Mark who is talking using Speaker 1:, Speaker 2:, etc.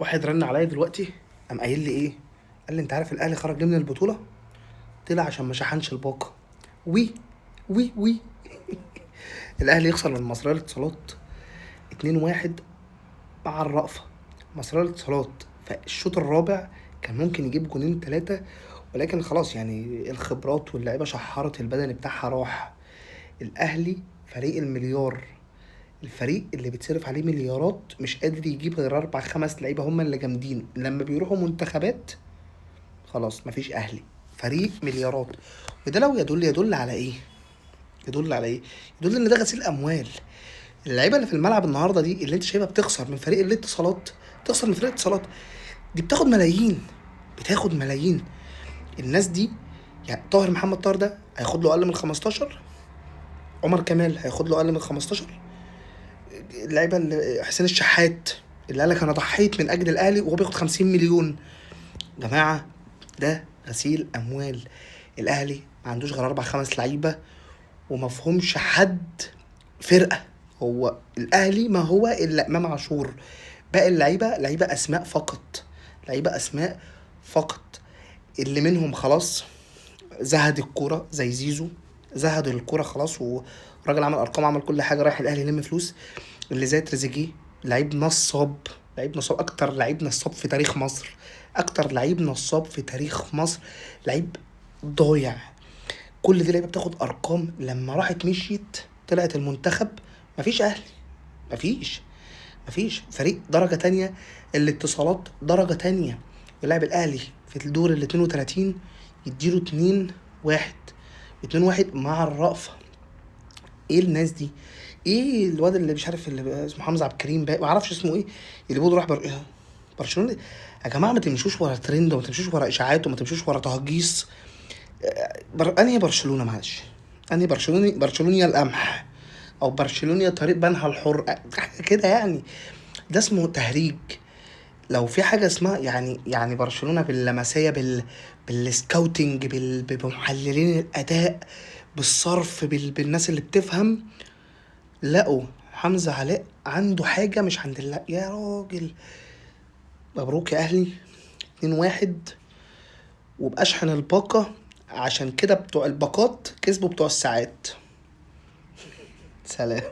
Speaker 1: واحد رن عليا دلوقتي، قام قايل لي ايه؟ قال لي انت عارف الاهلي خرج ليه من البطوله؟ طلع عشان ما شحنش الباقه. وي وي وي. الاهلي يخسر من المصرية للاتصالات 2-1 مع الرأفة. مصرية للاتصالات فالشوط الرابع كان ممكن يجيب جونين ثلاثه، ولكن خلاص يعني الخبرات واللعيبة شحرت، البدني بتاعها راح. الاهلي فريق المليار، الفريق اللي بيتصرف عليه مليارات، مش قادر يجيب غير اربع خمس لعيبة هم اللي جامدين. لما بيروحوا منتخبات خلاص مفيش اهلي، فريق مليارات. وده لو يدل يدل على ايه؟ يدل على ايه؟ يدل ان ده غسيل اموال. اللعيبة اللي في الملعب النهارده دي اللي انت شايفها بتخسر من فريق الاتصالات، تخسر من فريق الاتصالات دي بتاخد ملايين، بتاخد ملايين. الناس دي يعني طاهر محمد طاهر ده هياخد له اقل من 15، عمر كمال هياخد له اقل من 15، اللعيبة اللي حسين الشحات اللي قال لك انا ضحيت من اجل الاهلي وهو بياخد 50 مليون. جماعة ده غسيل اموال. الاهلي ما عندوش غير اربع خمس لعيبة ومفهومش حد فرقه. هو الاهلي ما هو الا امام عاشور، باقي اللعيبة لعيبة اسماء فقط، لعيبة اسماء فقط. اللي منهم خلاص زهد الكورة زي زيزو، زهد الكورة خلاص، وراجل عمل ارقام عمل كل حاجة، رايح الاهلي يلم فلوس. اللي زي تريزيجيه لعيب نصاب، لعيب نصاب، اكتر لعيب نصاب في تاريخ مصر، اكتر لعيب نصاب في تاريخ مصر، لعيب ضايع. كل دي لعيبة بتاخد ارقام، لما راحت مشيت طلعت المنتخب مفيش اهلي، مفيش، مفيش فريق درجه تانية. الاتصالات درجه تانية، يلعب الاهلي في الدور ال 32 يديله 2-1، 2-1 مع الرأفة. ايه الناس دي؟ ايه الواد اللي مش عارف اللي اسمه حمزة عبد الكريم بقى، ما اعرفش اسمه ايه، اللي بيقول راح إيه؟ برشلونه. يا جماعة ما تمشوش ورا ترند، وما تمشوش ورا اشاعات، وما تمشوش ورا تهجيص. انهي برشلونه؟ معلش انهي برشلوني؟ برشلونيا القمح او برشلونيا طريق بنها الحر، حاجة كده يعني. ده اسمه تهريج. لو في حاجة اسمها يعني برشلونه باللمسيه، بال scouting، بمحللين الاداء، بالصرف، بالناس اللي بتفهم، لقوا حمزة علاء عنده حاجة مش عند الله يا راجل. مبروك يا اهلي 2-1، وبأشحن الباقة عشان كده بتوع الباقات كسبوا بتوع الساعات. سلام.